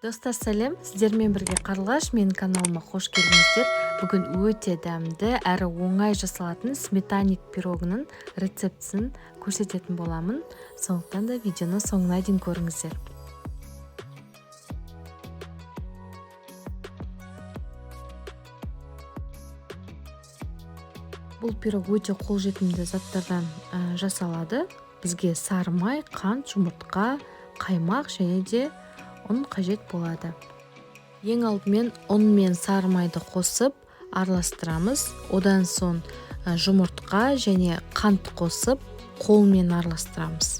Достар, сәлем! Сіздермен бірге Қарлығаш. Менің каналыма қош келдіңіздер. Бүгін өте дәмді әрі оңай жасалатын сметанник пирогының рецептісін көрсететін боламын. Сондықтан да видеоны соңына дейін көріңіздер. Бұл пирог өте қолжетімді заттардан жасалады. Бізге сары май, қант, жұмыртқа, қаймақ және де ұн қажет болады. Ең алдымен ұн мен сары майды қосып араластырамыз. Одан соң жұмыртқа және қант қосып қолмен араластырамыз.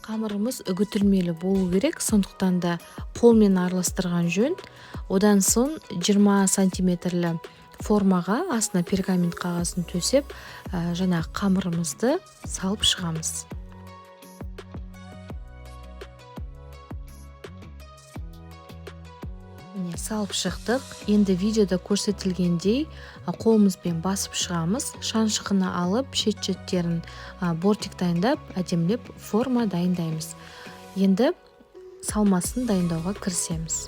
Қамырымыз үгітілмелі болу керек, сондықтан да қолмен араластырған жөн. Одан соң 20 сантиметрлі формаға астына пергамент қағазын төсеп, жаңа қамырымызды салып шығамыз. Міне, салып шықтық. Енді видеода көрсетілгендей қолымызбен басып шығамыз. Шаншқыны алып, шет-шеттерін бортик дайындап, әдемілеп форма дайындаймыз. Енді салмасын дайындауға кірісеміз.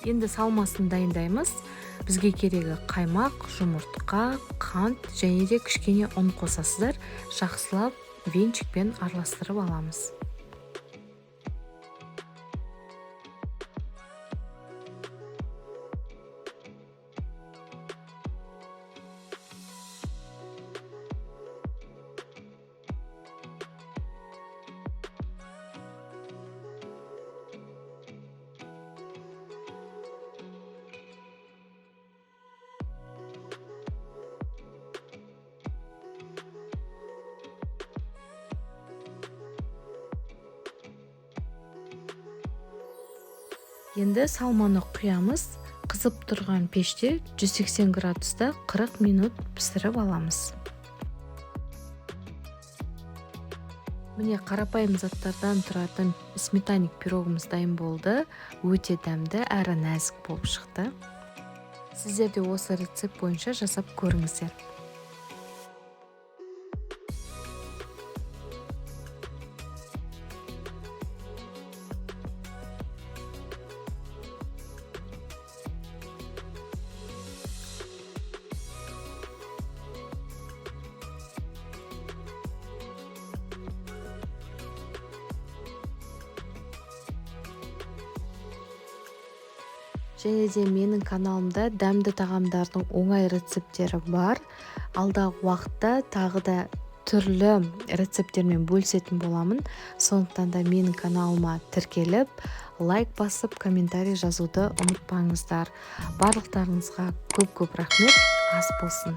Енді салмасын дайындаймыз. Бізге керегі қаймақ, жұмыртқа, қант және де кішкене ұн қосасыздар. Жақсылап венчикпен араластырып аламыз. Енді салманы құямыз. Қызып тұрған пеште 180 градуста 40 минут пісіріп аламыз. Міне, қарапайым заттардан тұратын сметанник пирогымыз дайын болды. Өте дәмді әрі нәзік болып шықты. Сіздер де осы рецепт бойынша жасап көріңіздер. Және де менің каналымда дәмді тағамдардың оңай рецепттері бар. Алдағы уақытта тағы да түрлі рецепттермен бөлісетін боламын. Сондықтан да менің каналыма тіркеліп, лайк басып, комментарий жазуды ұмытпаңыздар. Барлықтарыңызға көп-көп рахмет. Ас болсын.